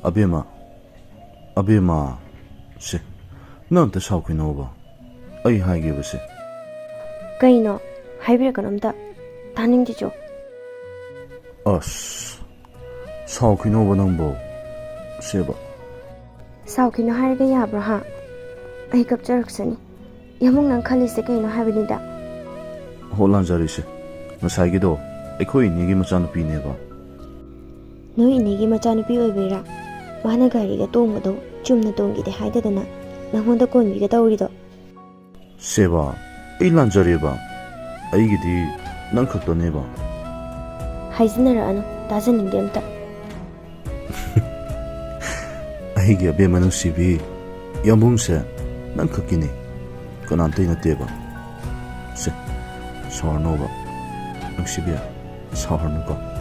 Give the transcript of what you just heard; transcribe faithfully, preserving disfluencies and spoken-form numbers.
ꯑꯕꯦꯝꯃ, ꯑꯕꯦꯝꯃ, ꯁꯦ, ꯅꯪ ꯑꯝꯇ ꯁꯥꯎꯈꯤꯅꯣꯕ, ꯑꯩ ꯍꯥꯏꯒꯦꯕꯁꯦ꯫ ꯀꯩꯅꯣ? ꯍꯥꯏꯕꯤꯔꯛꯀꯅꯣ ꯑꯝꯇ꯫ ꯇꯥꯅꯤꯡꯗꯦ ꯆꯣ꯫ ꯑꯁ, ꯁꯥꯎꯈꯤꯅꯣꯕ ꯅꯪꯕꯣ, ꯁꯦꯕ꯫ ꯁꯥꯎꯈꯤꯅꯣ ꯍꯥꯏꯔꯒ ꯌꯥꯕ꯭ꯔꯣ ꯍꯥ? ꯑꯩ ꯀꯞꯆꯔꯛꯁꯅꯤ꯫ ꯌꯥꯝꯕꯨꯡ, ꯅꯪ ꯈꯜꯂꯤꯁꯦ ꯀꯩꯅꯣ ꯍꯥꯏꯕꯅꯤꯗ? ꯍꯣ, ꯂꯥꯟꯖꯔꯦꯁꯦ, ꯉꯁꯥꯏꯒꯤꯗꯣ ꯑꯩꯈꯣꯏ ꯏꯅꯦꯒꯤ ꯃꯆꯥꯅꯨꯄꯤꯅꯦꯕ꯫ ꯅꯣꯏ ꯏꯅꯦꯒꯤ ꯃꯆꯥꯅꯨꯄꯤ ꯑꯣꯏꯕꯩꯔꯥ? ꯃꯥꯅ ꯒꯥꯔꯤꯒ ꯇꯣꯡꯕꯗꯣ ꯆꯨꯝꯅ ꯇꯣꯡꯒꯦꯗꯤ ꯍꯥꯏꯗꯗꯅ ꯅꯪꯉꯣꯟꯗ ꯀꯣꯟꯕꯤꯒ ꯇꯧꯔꯤꯗꯣ? ꯁꯦꯕꯥ, ꯑꯩ ꯂꯥꯟꯖꯔꯦꯕ, ꯑꯩꯒꯤꯗꯤ ꯅꯪ ꯈꯛꯇꯅꯦꯕ꯫ ꯍꯥꯏꯖꯤꯟꯅꯔꯛꯑꯅꯨ, ꯇꯥꯖꯅꯤꯡꯗꯦ ꯑꯝꯇ꯫ ꯑꯩꯒꯤ ꯑꯕꯦꯝꯃ ꯅꯨꯡꯁꯤꯕꯤ, ꯌꯥꯝꯕꯨꯡꯁꯦ ꯅꯪ ꯈꯛꯀꯤꯅꯤ, ꯀꯅꯥꯝꯇꯩ ꯅꯠꯇꯦꯕ꯫ ꯁꯦ, ꯁꯥꯎꯔꯅꯣꯕ ꯅꯨꯡꯁꯤꯕꯤ, ꯁꯥꯎꯔꯅꯨꯀꯣ꯫